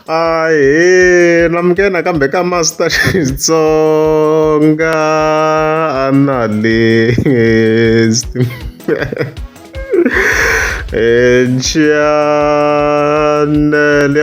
Ahee namukela nakambe ka Master Xitsonga Analyst channel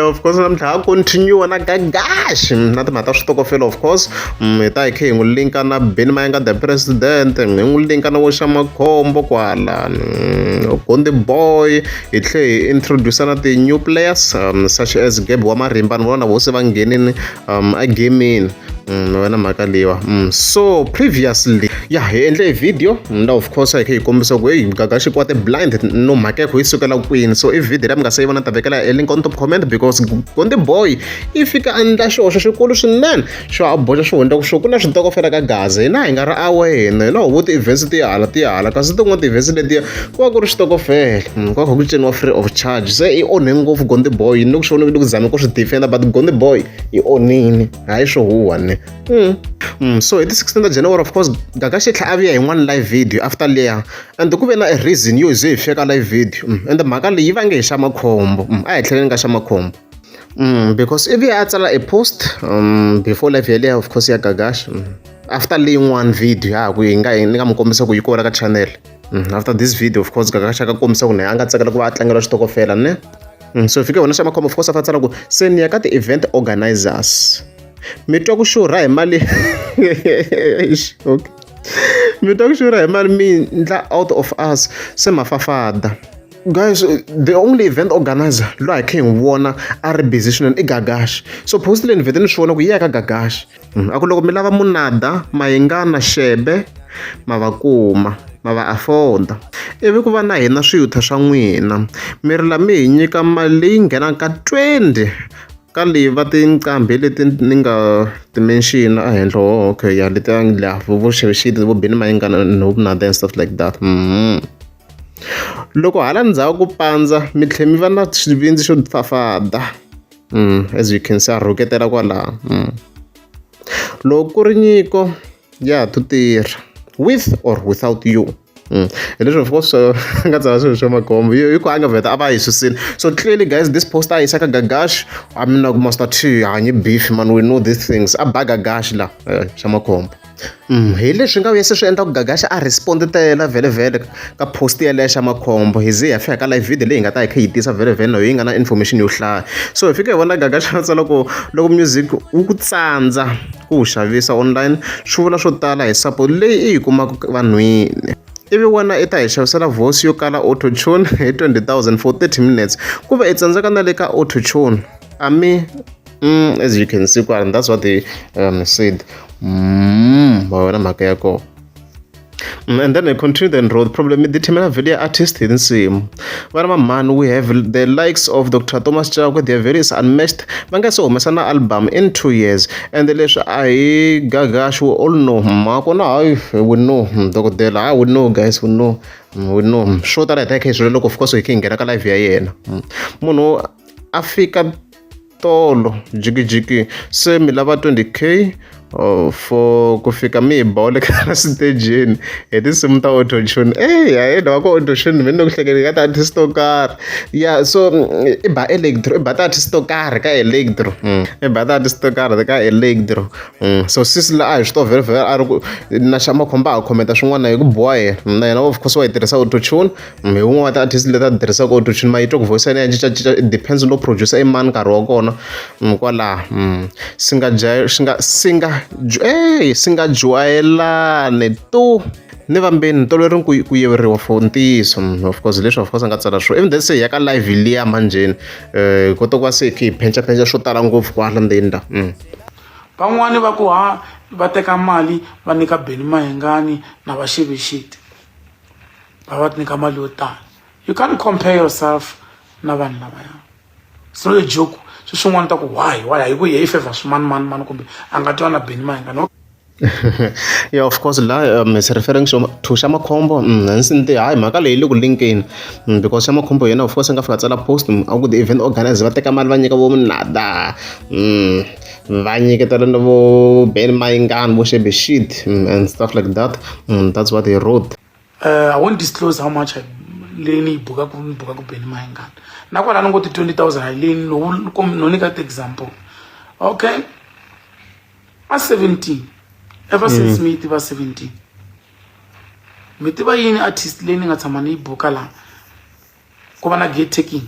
of course namuntlha ha continue na Gagash na timhaka ta switokofela of course hi ta hi khe hi n'wi linka na Benny Mayengani the president hi n'wi linka na wo xa Makhombo kwalano Gondi boy hi tlhe hi introduce na ti-new players such as Gab wa Marimba ni vona na voho se va nghenini a gamini wena mhaka leyiwa. So previously ya hi endle video na of course hi kha hi kombisa ku hey, Gagashi kwate blind no mhaka ya ku yi sukela kwini. So i video leyi mi nga se yi vona, ta vekela e link on top comment because Gondi boy i fika a endla xihoxo xikulu swinene xo a boxa xihundla ku xo ku na switokofela ka Gaza. Hina hi nga ri aware, hina ho vo ti-events ti hala ti hala, kasi tin'wana ti-events letiya ku va ku ri xitokofela, ku va kha ku ciniwa free of charge. Se i onhe ngopfu Gondi boy ni ku swi vona ku zame ku swi defenda, but Gondi boy i onhini, hayi swo huwa ne. So hi ti 16 ta January, of course, Gagashi tlhela a vuya hi n'wana live video after leya, and ku ve na a reason yo ze hi fika live video, and mhaka leyi yi vange hi xa Makhombo. A hi tlheleni ka xa Makhombo, because ivi a tsala a post before live yeleyo, of course, ya Gagash, after leyin'wana video ya ha ku hi nga ni nga mi kombisa ku yi kona ka channel. After this video, of course, Gagash a ka kombisa ku na a nga tsakela ku va a tlangela xitokofela ne. So fike wona xa Makhombo, of course, a fa tsala ku se ni ya ka ti-event organizers, mi twa ku xurha hi mali, okay, mi twa ku xurha hi mali, mi ndla out of us se mafafada. Guys, the only event organizer loyi hi kha hi n'wi vona a ri busy swinene i Gagash. So post leyi ni vhete ni swi vona ku yi ya ka Gagash. A ku loko mi lava Munada Mayengana Xebe ma va kuma ma va afforda, ivi ku va na hina swiyutha swa n'wina mi ri la mi hi nyika mali leyi nghenaka ka 20 ka leyi va tinqambi leti ni nga ti-mention a henhla. Oh, okay, ya letiya la vo Xevexiti, vo Benny Mayengani no Munada and stuff like that. Loko hala ndzhaku ku pandza mi tlhe mi va na xivindzi xo fafada. As you can see, a rhuketela kwalaho. Loko ku ri nyiko ya ha to tirha with or without you. Hi leswi, of course, a nga tsala swilo swa Makhombo hi ku a nga vheta a va yi susile. So clearly, guys, this post a yisa ka Gagash. I mean, like Master T hanyi beef man, we know these things. A ba Gagash la xa Makhombo. Hi leswi nga vuya se swi endla ku Gagash a respond-tela vhele vhele ka post yeleyo xa Makhombo. Hi ze hi ya fika ka live video leyi hi nga ta hi kha hi tisa vhele vhele na yi nga na information yo hlaya. So hi fike hi vona Gagash a tsala ku loko music wu ku tsandza ku wu xavisa online, swi vula swo tala hi support leyi i yi kumaka vanhwini, ivi wena i ta hi xavisela voice yo kala auto-tune hi 20 000 for 30 minutes, ku va i tsandzeka na le ka auto-tune ami. As you can see kwala, that's what they said. Va wena mhaka ya kona. And then I continued and wrote, problem determine value artist hi tinsimu va ri mamani. We have the likes of Dr Thomas Chauke, their very is unmatched, va nga se humesa na album in 2 years, and leswi a hi Gagash, we all know makona. Hayi, we know dokodela, hayi, we know, guys, we know, we know swo tala. Hi ta hi kha hi swilo loko, of course, hi kha hi nghena ka live ya yena. Munhu a fika tolo jikijiki se mi lava 20K for ku fika mi hi bola ka xitejini hi tinsimu ta auto-tune. Eya, hi lava ku auto-tune mi ni ku hleketa ka ti-artist to karhi ya. So i ba electro, i ba ti-artist to karhi ka electro, i ba ti-artist to karhi ka electro. So sisi la a hi swi tiva vhele vhele a ri ku na xa Makhombo a commenta swin'wana hi ku boha yena na yena, of course, wa yi tirhisa auto-tune. Hi wun'we wa ti-artist leti a ti tirhisaka auto-tune, ma yi twa ku voice ya yena ya cincacinca, it depends no producer i mani nkarhi wa kona kwalaho. Swi nga swi nga singa ey swi nga jwayelani tu ni vambeni ntoloveri ku yiveriwa for ntiyiso. Of course, leswi, of course, a nga tsala swona, even then se hi ya ka live liya manjheni, hi kota ku va se hi kha hi phencapenca swo tala ngopfu kwala ndzeni la. Van'wani va ku ha va teka mali va nyika Benny Mayengani na va Xevexiti, va va nyika mali yo tala. You can't compare yourself na vanhu lavaya. It's not a joke. Swi swin'wana ta ku why hi ku ye i favor swimani mani mani kumbe a nga twa na Benny Mayengani. Yeah, of course, la is referring to xa Makhombo. Nti hayi, mhaka leyi le ku linkeni, because xa Makhombo yena, of course, a nga fika tsala post a ku the event organizer va teka mali va nyika vo Munada, va nyiketela na vo Ben Mayengani, vo Shebe shit, and stuff like that. That's what he wrote. I won't disclose how much I leyi ni yi bukaku ni bukaku Benny Mayengani na kwala ni ngo ti 20,000 a leyi no nyika ti-example okay a 17 ever since mi yi tiva 17 mi tiva yini artist leyi ni nga tshama ni yi buka laha ku va na gate taking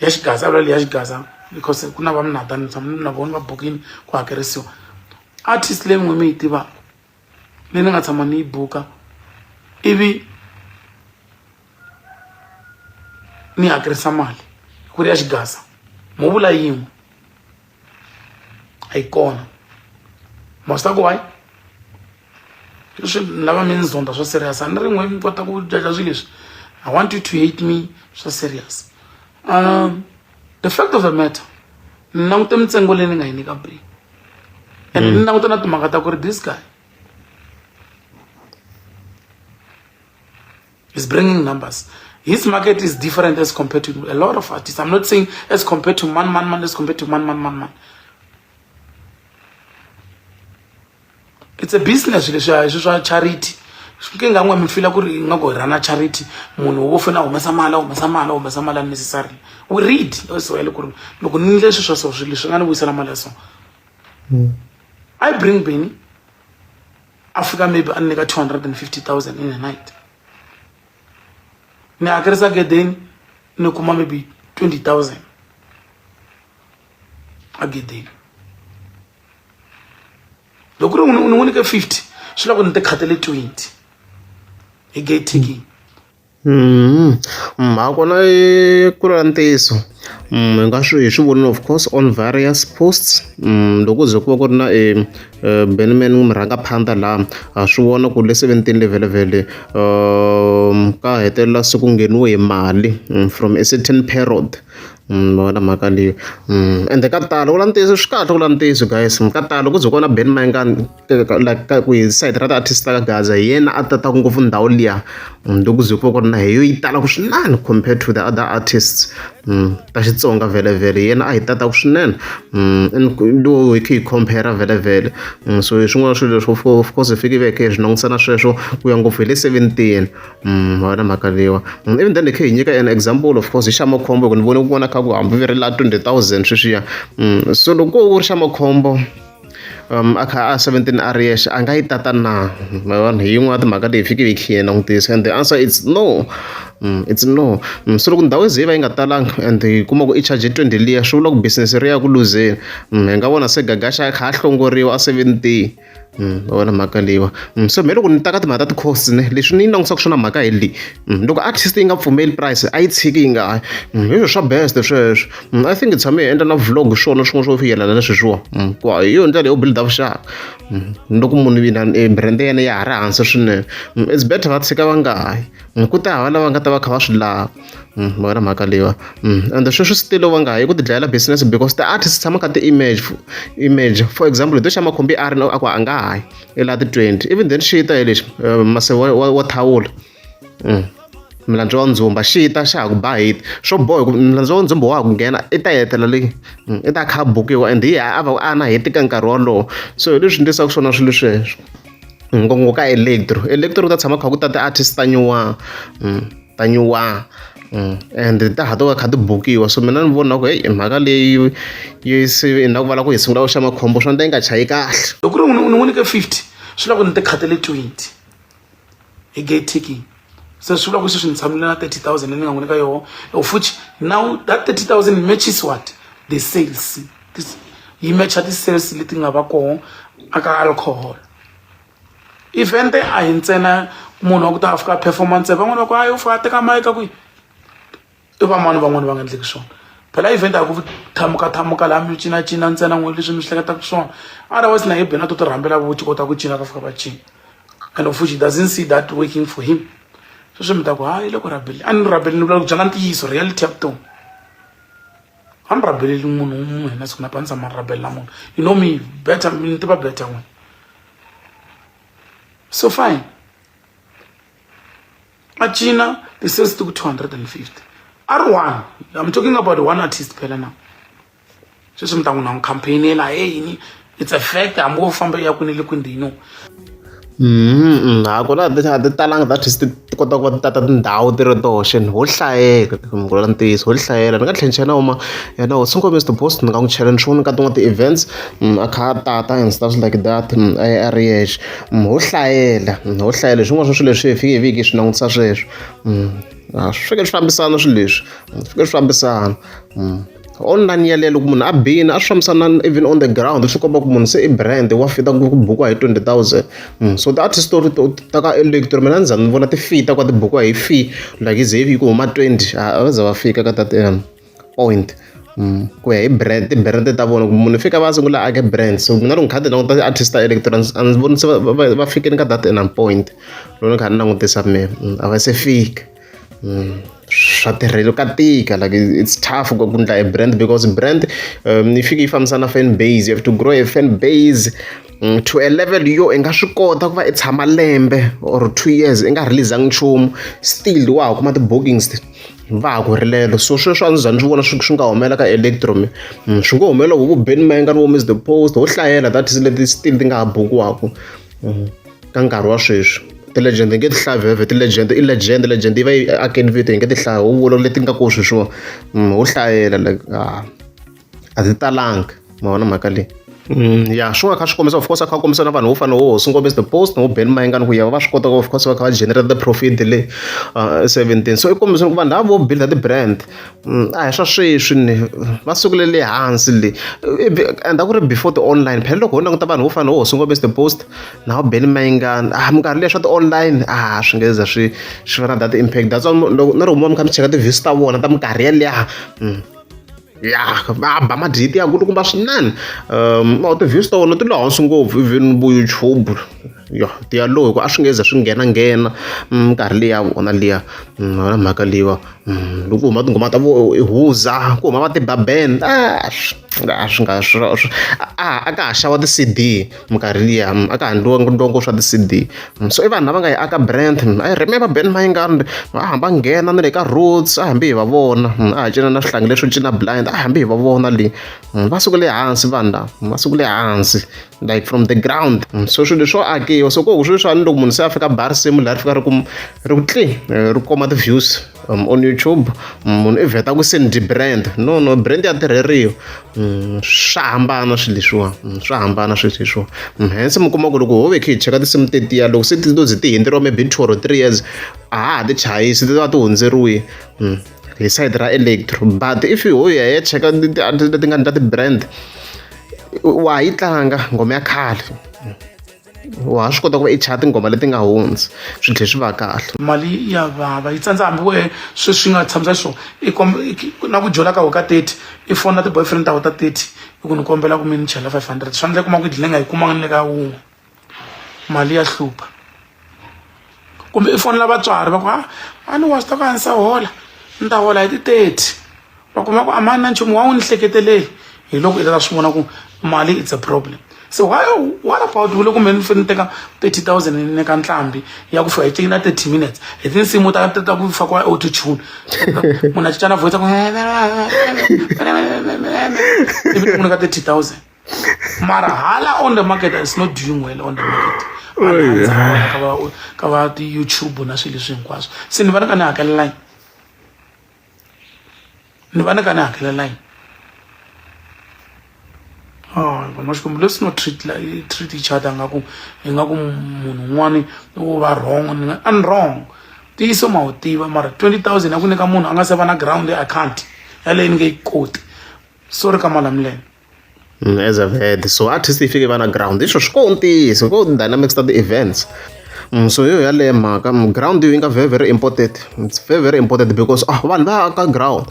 ya xigaza vula leyi ya xigaza because ku na va minata ni tshama na vona va bukini ku hakerisiwa artist leyi n'we mi yi tivaka leyi ni nga tshama ni yi buka ivi ni hakerisa mali ku ri ya xigaza mo vula yin'we a yi kona ma swi ta ku why leswi ni lava mi ni zonda swa serious a ni ri n'we mi kota ku jaja swilo leswi i want you to hate me swa serious the fact of the matter ni langute mintsengo leyi ni nga yi nyika Benny and ni langute na timhaka ta ku ri this guy is bringing numbers his market is different as compared to a lot of artists i'm not saying as compared to man man man as compared to man man man man it's a business leswi a swi swa charity nkingha n'we mi fila ku ri nga ku hi rana charity munhu wo fane a humesa mali a humesa mali a humesa mali unnecessarily we read as well ku ri loko ni endle swilo swa so swilo leswi nga ni vuyisela mali ya so i bring Benny a fika maybe a ni nyika 250,000 in a night ni hakerisa gedeni ni kuma maybe 20,000 a gedeni loko ri ni n'wi nyike 50 swi lava ku ni ti khatele 20 hi gate taking. Mhaka i ku ri ntiyiso hi nga swi hi swi vonile of course on various posts loko ku ze ku va ku ri na e Benny Man murhangaphandha laha ha swi vona ku le 17 le vhele ka hetelela se ku ngheniwe hi mali from a certain period ma vona mhaka leyi ende ka tala ku vula ntiyiso swi kahle ku vula ntiyiso guys ka tala ku ze ku va na Benny Mayengani like ka ku hi sayiti ra ti-artist ta ka Gaza hi yena a tataku ngopfu ndhawu liya loko ku ze ku va ku ri na hi yo yi talaku swinene compared to the other artists ta Xitsonga vhele vhele hi yena a yi tataku swinene loko hi kha hi compare vhele vhele so hi swin'wana swilo leswi of course hi fike hi va hi kha hi swi langutisa na sweswo ku ya ngopfu hi le 17 ma vona mhaka leyiwa even then hi kha hi nyika an example of course hi xa makhombo hi ku ni vone ku vona kha ku hambi vi ri la 20,000 sweswiya so loko ko u ri xa makhombo a kha a 17 a ri yexe a nga yi tata na ma vona hi yin'wana ya timhaka leyi hi fike hi kha hi langutisa and the answer it's no it's no so loko ndhawu yi ze yi va yi nga talanga and hi kuma ku i charge 20 liya swi vula ku business ri ya ku luzeni hi nga vona se Gagaxa a kha a hlongoriwa a 17 wa vona mhaka leyiwa so me loko ni ta ka timhaka ta ti-cost ne leswi ni yi langutisaka swona mhaka hi leyi loko artist yi nga pfumeli price a yi tshiki yi nga yi hi swo swa best sweswo I think hi tshame hi endla na vlog swona swin'wana swo yelana na sweswiwa ku hi yona ndlela yo build vuxaka loko munhu yina brand ya yena ya ha ri hansi swinene it's better va tshika va nga ha yi ku ta hava lava nga ta va kha va swi lava ma vona mhaka leyiwa ende sweswi still va nga ha yi ku ti dlayela business because ti-artist tshama ka ti-image image for example hi to xa makhombi a ri a ku a nga ha yi i la ti-20 even then xi ta hi lexi mase wa thawula milandzu wa ndzumba xi ta xa ha ku ba hit swo boha hi ku milandzu wa ndzumba wa ha ku nghena i ta hetelela leyi i ta kha a bukiwa and hi a va a na heti ka nkarhi wolowo so hi leswi ndlisaka swona swilo sweswo ngopfungopfu ka electro electro ku ta tshama kha ku ta ti-artist ta nyuwana ta nyuwana and ta ha to va kha ti bukiwa so mina ni vona ku heyi mhaka leyi yi se na ku va la ku hi sungula ku xa makhombo swa ndla yi nga chayi kahle loko ri ni n'wi nyike 50 swi lava ku ni ti khatele 20 hi gate taking se swi vula ku sweswi ni tshamile na 30,000 leyi ni nga n'wi nyika yoho of which now that 30,000 matches what the sales yi matcha ti-sales leti nga va koho aka alcohol event a hi ntsena munhu wa ku ta a fika a performa ntsena van'wani va ku hayi u fika a teka mike a ku i vamani van'wani va nga endleki swona phela event a ku thamuka thamuka laha mi cinacina ntsena n'we leswi mi swi hleketaka swona otherwise na yebena to ti rhambela vo ti kota ku cina ka fika va cina and of which he doesn't see that working for him sweswi mi ta ku hayi le ku rabeli a ni rabeli ni vula ku byala ntiyiso reality ya vutomi a ni rabeleli munhu un'we na siku na pa ni tshama ni rabelela munhu you know me better ni tiva better n'wina so fine a cina ti-sales ti ku 250 a ri one i'm talking about one artist phela na sweswi mi ta n'wi na n'wi campaignela hey yini it's a fact hambi wo famba ya kwini le kwini you know. Ha kona a ti talanga ti-artist ti kota ku va ti tata tindhawu ti ri toxe ho hlayeka ku vula ntiyiso ho hlayela ni nga tlhela ni chela na yena hosi Nkomiso Mister Post ni nga n'wi chela ni swi vona ka tin'wana ti-events a kha a tata and stuff like that a ya a ri yexe ho hlayela ho hlayela hi swin'wana swa swilo leswi hi fike hi vhiki hi swi langutisa sweswo swi fike swi fambisana swilo leswi swi fike swi fambisana. Online yaleyo loko munhu a bini a swi fambisana na even on the ground swi komba ku munhu se i brand wa fita ku bukiwa hi 20,000 so ti-artist to ta ka electro mina ni za ni vona ti fita ku ti bukiwa hi fee like yi ze yi ku huma 20 a va za va fika ka that point ku ya hi brand ti-brand ta vona ku munhu fika va sungula ake brand so mina loko ni kha ni languta ti-artist ta electro a ndzi voni se va fikini ka that point loko ni kha ni langutisa mina a va se fika. Swa tirhelo ka tika like it's tough ku endla a brand because brand yi fike yi fambisana na fan base you have to grow a fan base to a level yo i nga swi kota ku va i tshama lembe or 2 years i nga release-angi nchumu still wa ha kuma ti-bookings va ha ku rilela so sweswo a ndzi za ndzi vona swi nga humelela ka electro mi swi ngo humelela vo Benny Mayengani vo Miss the Post ho hlayela that is leti still ti nga ha bukiwaka ka nkarhi wa sweswi ti-legend hi nge ti hlayi vhevhe ti-legend i legend legend yi va yi akeni vito hi nge ti hlayi ho vula leti nga ko sweswiwa ho hlayela like a ti talanga ma vona mhaka leyi. Ya swin'wana kha swi kombisa of course a kha a kombisa na vanhu vo fana na vo hosi Ngopfu the Post na vo Benny Mayengani ku ya va swi kota ku of course va kha va generate the profit le 17 so i kombisa ku vanhu lava vo build ti-brand a hi swa sweswi ni va sukele le hansi le and a ku ri before ti-online phela loko ho languta vanhu vo fana na vo hosi Ngopfu the Post na vo Benny Mayengani a minkarhi liya swa ti-online a swi nge za swi swi va na that impact that's why loko na loko mi kha mi cheka ti-views ta vona ta minkarhi yaliya ya va ba maditi ya kulukumba swinene no ti-views ta vona ti le hansi ngopfu even vo YouTube ya ti ya low hikuva a swi nge ze swi nghena nghena minkarhi liya ya vona liya na mhaka leyiwa loko ku huma tinghoma ta vo huza ku huma va ti-Ba Band a swi nga swi a ka ha xava ti-C_D minkarhi liya a ka ha endliwa ndongo swa ti-C_D so i vanhu lava nga yi aka brand I remember Benny Mayengani a hamba nghena na le ka Roots a hambi hi va vona a ha cina na swihlangi leswo cina blind a hambi hi va vona le va sukele hansi vanhu lava va sukele hansi like from the ground so swilo leswo akiwa so ku sweswiwani loko munhu se a fika ba risimu laha ri fika ri ku ri ku tli ri kuma ti-views on YouTube munhu i vheta ku se ni brand no no brand ya tirheriwa swa hambana swilo leswiwa swa hambana swilo leswiwa hence mi kuma ku loko ho ve kha hi cheka tinsimu tetiya loko se ti to ze ti hundzeriwa maybe 2 or 3 years a ha ha ti chayisi ti va ti hundzeriwile hi side ra electro but if ho ya hi ya cheka leti nga endla ti-brand wa ha yi tlanga nghoma ya khale wa ha swi kota ku va i chaya tinghoma leti nga hundza swi tlhela swi va kahle. Mali ya vava yi tsandza hambi wehe sweswi nga tshamisa xiswona i na ku jola ka wena ka 30 i fona ti-boyfriend ta wena ta 30 i ku ni kombela ku mi ni chela 500 swa endleka kuma ku i dlina nga yi kumanga ni le ka wun'we mali ya hlupha kumbe i fonela vatswari va ku a a ni wa swi ta ku a ni sa hola ni ta hola hi ti 30 va kuma ku a mani na nchumu wa wu ni hleketeleli hi loko i ta swi vona ku mali it's a problem so why what about vule kumbe ni fanele ni teka 30,000 ni nyika ntlhambi ya ku fika yi cina 30 minutes hi tinsimu ta ku fakiwa auto tune munhu a cinca na voice ku ivi ni nyika 30,000 mara hala on the market is not doing well on the market ka va ka va ti-youtube na swilo leswi hinkwaswo se ni va ni ka ni hakelela yini ni va ni ka ni hakelela yini Oh, vanhu va Xikwembu let's not treat each other nga ku hi nga ku munhu un'wani u va wrong ni nga a ni wrong ntiyiso ma wu tiva mara 20,000 ya ku nyika munhu a nga se va na ground I can't yaleyo ni nge yi koti sorry ka Malamulele. As I've heard so artist yi fike va na ground hi swo swi ko ntiyiso ko dynamics ta ti-events so hi yo yaleyo mhaka ground yi nga very very important it's very very important because ah vanhu va aka ground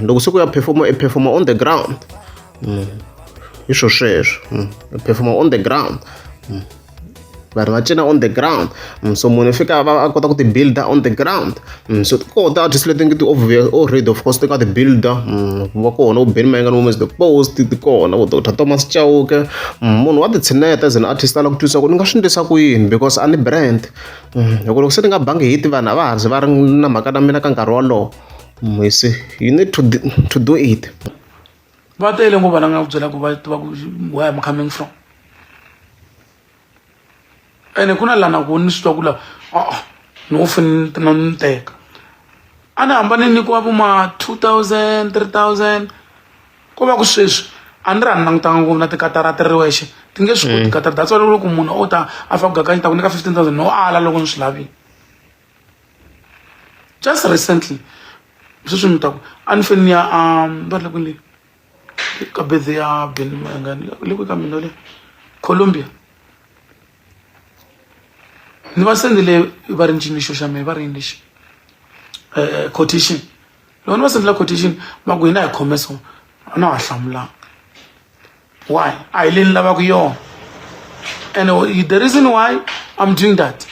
loko se ku ya perform i perform on the ground hi swo sweswo i perform on the ground vanhu va cina on the ground so munhu i fika va a kota ku ti builder on the ground so ti kona ti-artist leti nga ti already of course ti nga ti builder va kona vo Benny Mayengani vo Miss the Post ti kona vo Dr Thomas Chauke munhu wa ti tshineta as an artist a lava ku twisisa ku ni nga swi endlisa ku yini because a ni brand hi ku loko se ni nga bangi hit vanhu a va ha ze va ri na mhaka na mina ka nkarhi wolowo you see you need to do it. Va tele ngopfu vanhu va nga ku byela ku va tiva ku where I'm coming from. Ene ku na laha na ku ni swi twa ku la a-a ni wo fane ni ni teka. A ni hamba ni nyikiwa vo ma 2000 3000 ko va ku sweswi a ni ri a ni langutanga ngopfu na tikatara ti ri wexe ti nge swi koti tikatara that's why loko munhu o ta a fa ku gakanya ta ku nyika 15000 no ala loko ni swi lavile. Just recently sweswi ni ta ku a ni fanele ni ya a va ri le kwini le ka birthday ya Benny Mayengani le kwi ka mina le Colombia. Ni va sendele va ri ncini xo xa mehe va ri yini lexi quotation loko ni va sendela quotation va ku hina hi khome so a na ha hlamulanga why a hi leyi ni lavaka yona and the reason why I'm doing that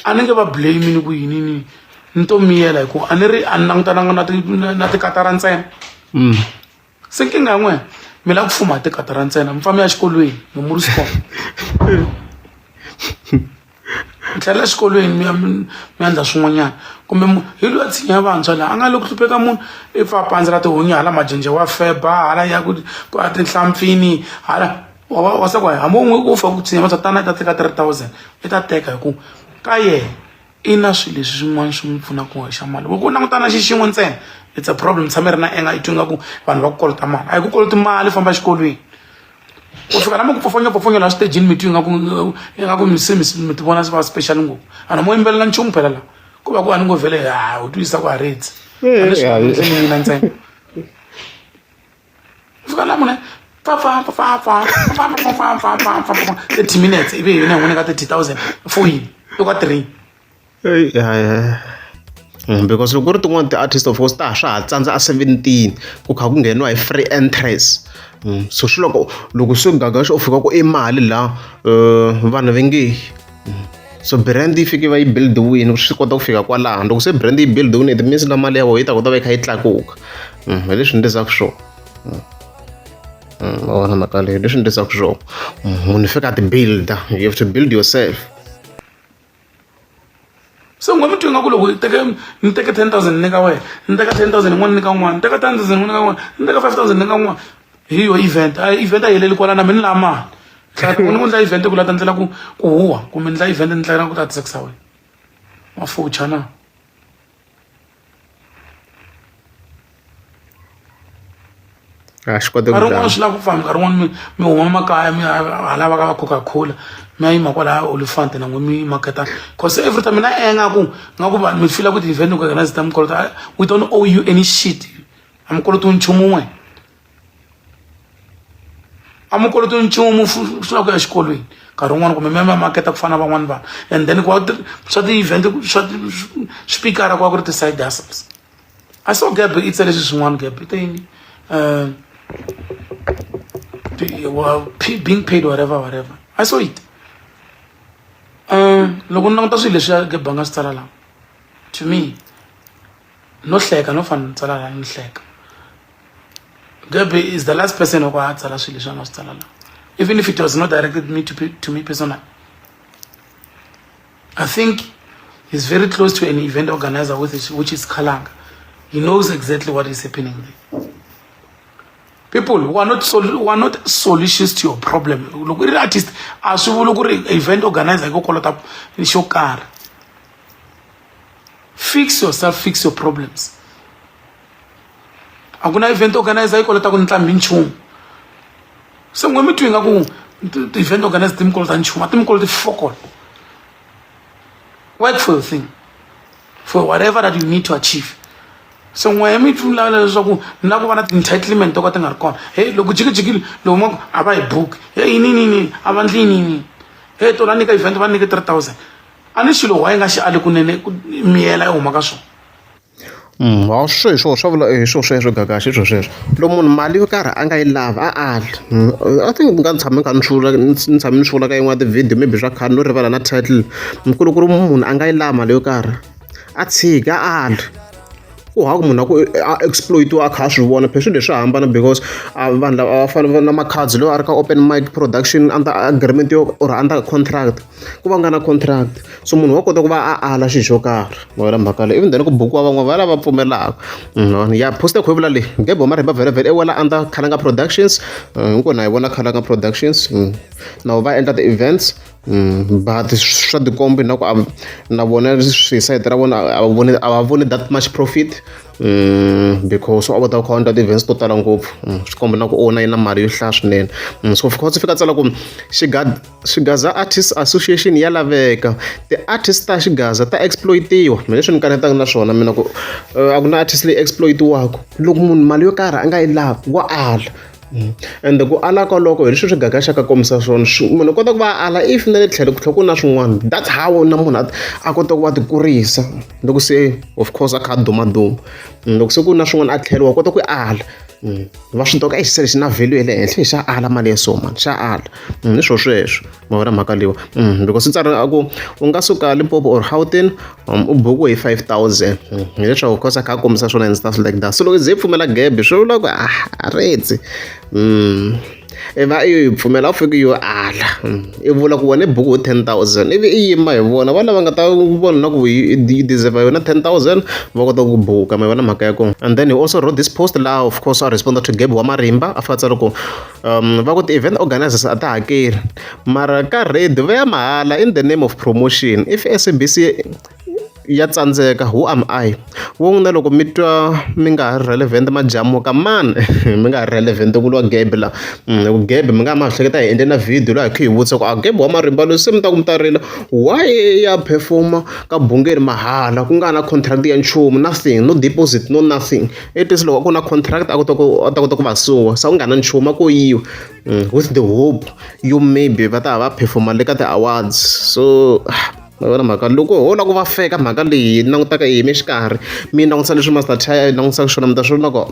a ni nge va blame ni ku yini ni ni to miyela hi ku a ni ri a ni langutananga na ti na tikatara ntsena se nkingha ya n'wina mi lava ku fuma hi tikatara ntsena mi pfa mi ya xikolweni mi muri swikolo mi tlhelela exikolweni mi ya mi ya endla swin'wanyana kumbe hi loyi a tshinya vantshwa laha a nga le ku hlupheka munhu i pfa a pandzela tihunyi hala majenje wa feba hala ya ku a tinhlampfini hala wa se ku hambi u n'wi u fa ku tshinya vantshwa tana i ta teka 3000 i ta teka hi ku ka yena i na swilo leswi swin'wana swi n'wi pfunaka ku hoxa mali loko u langutana na xi xin'we ntsena it's a problem tshame ri na enga i twi nga ku vanhu va ku kolota mali a hi ku koloti mali famba exikolweni ku fika la mi ku pfofonyapfofonya laha switejini mi twi ingaku ingaku se mi ti vona va special ngopfu a na mo yimbelela nchumu phela la ku va ku a ni ngo vhele ha u twisa ku haretsi a ni swi mina ntsena fika la mune fa fa fa fa fa fa fa fa fa fa fa 30 minutes ivi hi yona hi n'wi nyika 30000 for yini i ka 3 Because loko ku ri tin'wani ti-artist of course ta ha swa ha tsandza a 17 ku kha ku ngheniwa hi free entrance so swi loko loko se Gagash u fika ku i mali la vanhu va nge yi so brand yi fike va yi build-iwini swi kota ku fika kwalano loko se brand yi build-iwini it means na mali ya vona yi ta kota va yi kha yi tlakuka hi leswi ni endlisaka swona ma vona mhaka leyi leswi ni endlisaka swona munhu i fika a ti build-a you have to build yourself. Se n'we mi twa ingaku loko yi teke ni teke 10000 ni nyika wena ni teka 10000 yin'wana ni nyika n'wana ni teka 10000 ni nyika n'wana ni teka 5000 ni nyika n'wana hi yo event a event a yi heleli kwala na mina ni lava mali hlaya ni ku ndla event ku la ta ndlela ku ku huwa kumbe ni ndla event ni ndlela ku ta tsakisa wena mafucha na. A xi koti ku Nkarhi wun'wani swi lava ku pfa minkarhi wun'wani mi mi huma makaya mi ya hala va ka va coca cola mi ya yima kwalaya olifant na n'we mi maketa cause every time mina enga ku nga ku vanhu mi fila ku ti-event ku organize ta mi kolota we don't owe you any shit a mi koloti nchumu n'we a mi koloti nchumu swi lava ku ya exikolweni nkarhi wun'wani kumbe mi ya mi ya maketa ku fana na van'wani vanhu and then ku va swa ti-event swa swipikara ku va ku ri ti-side hustles. I saw Gab i tsale swilo swin'wana Gab i te yini well, being paid whatever whatever I saw it loko ni languta swilo leswi Gab a nga swi tsala laha to me no hleka no fana ni tsala laha ni hleka Gab is the last person wa ku a tsala swilo leswi a nga swi tsala laha even if it was not directed me to, to me personally I think he's very close to an event organizer with his, which is Kalanga. He knows exactly what is happening there. People who are not who are not solutions to your problem. Loko i ri artist a swi vuli ku ri event organizer yi ku kolota xo karhi. Fix yourself, fix your problems. A ku na event organizer yi kolotaka ntlhambi nchumu. Se n'we mi twi nga ku ti-event organizer ti mi kolota nchumu a ti mi koloti fokol. Work for your thing for whatever that you need to achieve. Se n'we mi twi lava leswaku ni lava ku va na ti-entitlement to ka ti nga ri kona. Hey loko jikijikile loko ma ku a va hi book hey yini yini yini a va ndli yini yini hey tona nyika event va nyike 3000 a ni xilo why nga xi ali kunene ku miyela yi huma ka swona. Ha sweswo swa vula hi swo sweswo Gagash hi swo sweswo loko munhu mali yo karhi a nga yi lavi a ali I think ni nga tshame ni kha ni swi vula ni tshame ni swi vula ka yin'wana ya ti-video maybe swa khale no rivala na title ku loko ku ri munhu a nga yi lavi mali yo karhi a tshiki a ali ku hava ku munhu a ku a exploit-iwa a kha a swi vona phela swilo leswi swa hambana because vanhu lava a va fani na Makhadzi loyi a ri ka open mic production under agreement yo or under contract. Ku va nga na contract so munhu wa kota ku va a ala xilo xo karhi ma vona mhaka leyi even then ku bukiwa van'wana va lava pfumelaka ya post ya khwevula leyi Gebo Marimba vhele vhele i wela under Khalanga Productions hinkwenu ha yi vona Khalanga Productions na va endla ti-events. But swa tikomba na ku na vona hi sayiti ra vona a va voni that much profit because a va ta kha endla ti-events to tala ngopfu. Swi komba na ku owner yi na mali yo hlaya swinene. So of course fika tsala ku Xigaza Artist Association ya laveka. Ti-artist ta Xigaza ta exploit-iwa. Mina leswi ni kanetaka na swona mina ku a ku na artist leyi exploit-iwaka. Loko munhu mali yo karhi a nga yi lavi wa ala. Ende ku ala koloko hi leswi swi gagaxaka kombisa swona munhu u kota ku va a ala if na le tlhelo ku tlhela ku na swin'wana that's how na munhu a kota ku va ti kurisa loko se of course a kha a dumaduma loko se ku na swin'wana a tlhelo wa kota ku ala. Va swi tiva ku exi se lexi na value ya le henhla xa ala mali ya so mani xa ala hi swo sweswo ma vona mhaka leyiwa because tsari a ku u nga suka Limpopo or Gauteng u bukiwe hi 5000 hileswaku course a kha a kombisa swona and stuff like that so loko ze yi pfumela gebe swi vula ku a retsi i va i yi pfumela a wu fiki yo ala i vula ku wena i buku hi 10000 ivi i yima hi vona va lava nga ta vona na ku yi deserve yona 10000 va kota ku buka ma vona mhaka ya kona and then he also wrote this post laha of course a respond to Gebe wa Marimba a fika tsala ku va ku ti-event organizers a ta hakeli mara ka radio va ya mahala in the name of promotion if SABC ya tsandzeka who am I wo n'wina loko mi twa mi nga ha ri relevant majamuka mani mi nga ha ri relevant ku vuriwa Gebe la Gebe mi nga ha ma hleketa hi endle na video laha hi kha hi vutisa ku a Gebe wa marimba loyi se mi ta ku mi ta rila why ya perform-a ka bungeni mahala ku nga na contract ya nchumu nothing no deposit no nothing it is loko a ku na contract a kota ku a ta kota ku va suwa se a ku nga na nchumu a ko yiwa with the hope yo maybe va ta va perform-a le ka ti-awards so ma vona mhaka loko ho lava ku va feka mhaka leyi langutaka yi yime xikarhi mi langutisa leswi Master T a langutisaka xiswona mi ta swi vona ku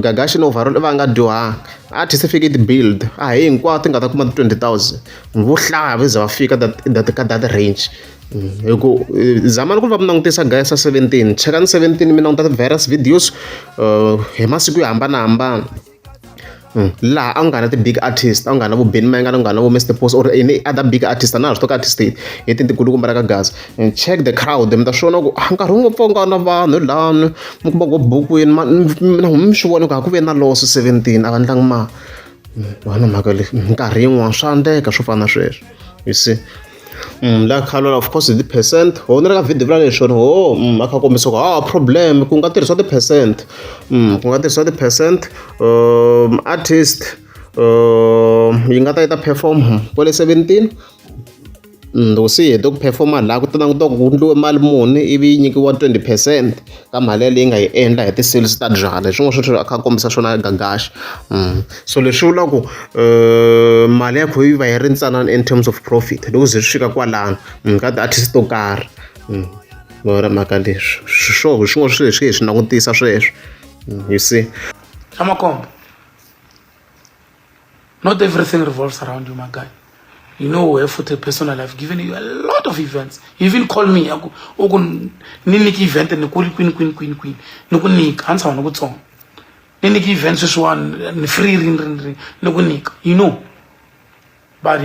Gagashi no overall i va a nga dyohanga artist i fike yi ti-build a hi hinkwato ti nga ta kuma ti-20,000 vo hlaya va ze va fika that that ka that range hi ku zamani ku va mi langutisa guys a 17 chekani 17 mi languta ti-various videos hi masiku yo hambanahambana. Laha a ku nga na ti-big artist a ku nga na vo Benny Mayengani a ku nga na vo Mister Post or any other big artist a na ha swi tiva ku artist hi ti tikulukumba ra ka Gaza and check the crowd mi ta swi vona ku nkarhi wun'we pfa ku nga na vanhu lani mi kuma ku bukwini mi swi vona ku a ku ve na loss 17 a va ndlangi mali ma vona mhaka leyi minkarhi yin'wani swa endleka swo fana na sweswo you see. La khale of course hi ti-percent ho ni ri ka video vula leswi ho a kha a kombisa ku ha problem ku nga tirhisiwa ti-percent ku nga tirhisiwa ti-percent artist yi nga ta yi ta perform kwale 17 loko se yi hete ku perform-a laha ku ta langutiwa ku endliwe mali muni ivi yi nyikiwa 20 percent ka mali yaleyi nga yi endla hi ti-sales ta byala hi swin'wana swa swilo a kha a kombisa swona Gagashi so leswi vula ku mali ya kho yi va yi ri ntsanana in terms of profit loko ze swi fika kwalano ka ti-artist to karhi vona mhaka leswi swo hi swin'wana swilo leswi hi swi langutisa sweswo you see. Amakombo not everything revolves around you my guy. You know where for the personal I've given you a lot of events. You even call me aku uku ni nyika event ni ku ri kwini kwini kwini kwini ni ku nyika a ni tshama ni ku tsonga ni nyika event sweswiwani ni free rini rini rini ni ku nyika you know but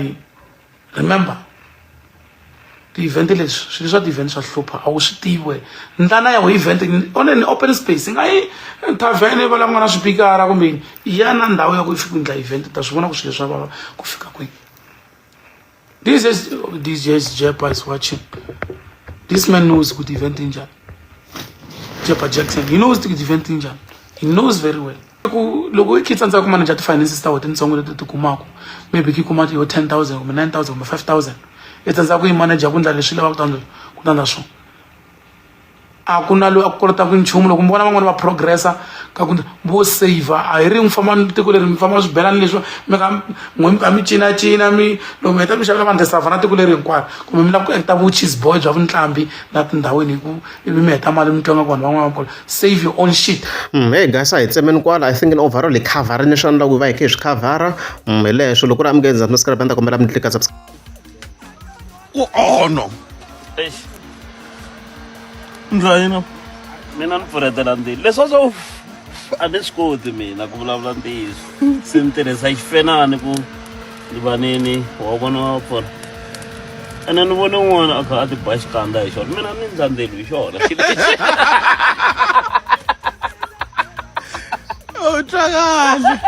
remember ti-event leswi swilo swa ti-event swa hlupha a wu swi tivi wena ndlana ya event on an open space yi nga yi tavern va lava nga na swipikara kumbe yini ya na ndhawu ya ku i fika endla event ta swi vona ku swilo swa vava ku fika kwihi. This is DJ Jepa is watching. This man knows good event njani. Jepa Jackson, he knows good event njani. He knows very well. Ku loko i tsandzeka ku manager ti-finances ta wena tintsongo leti ti kumaka maybe ki kuma yo 10,000 kumbe 9,000 kumbe 5,000 i tsandzeka ku yi manager ku endla leswi lavaka ku ta endla swona a ku na loyi a ku kolotaka nchumu loko mi vona van'wani va progressa ka ku vo saver a hi ri mi famba tiko leri mi famba swibelani leswi mi ka n'we mi ka mi cinacina mi loko mi heta mi xavela vanhu tisava na tiko leri hinkwaro kumbe mi lava ku acta vu cheese boy bya vuntlambi na tindhawini hi ku ivi mi heta mali mi twa nga ku vanhu van'wana va kona save your own shit. Hey guys a hi tsemeni kwala I think in overall hi khavharini leswi a ni lava ku va hi kha hi swi khavhara hi leswo loko ku ri a mi nge subscribe a ni ta kombela mi tlika subscribe. Ku ono. Eish. Ndla yini? Mina ni pfuretela ndzilo. Leswa swo a ni swi koti mina ku vulavula ntiyiso. Se ni tirhisa xifenani ku ni va ni ni wa vona wa pfuna. Ene ni vone un'wana a kha a ti ba xikandza hi xona. Mina ni ndla ndzilo hi xona. U twa kahle.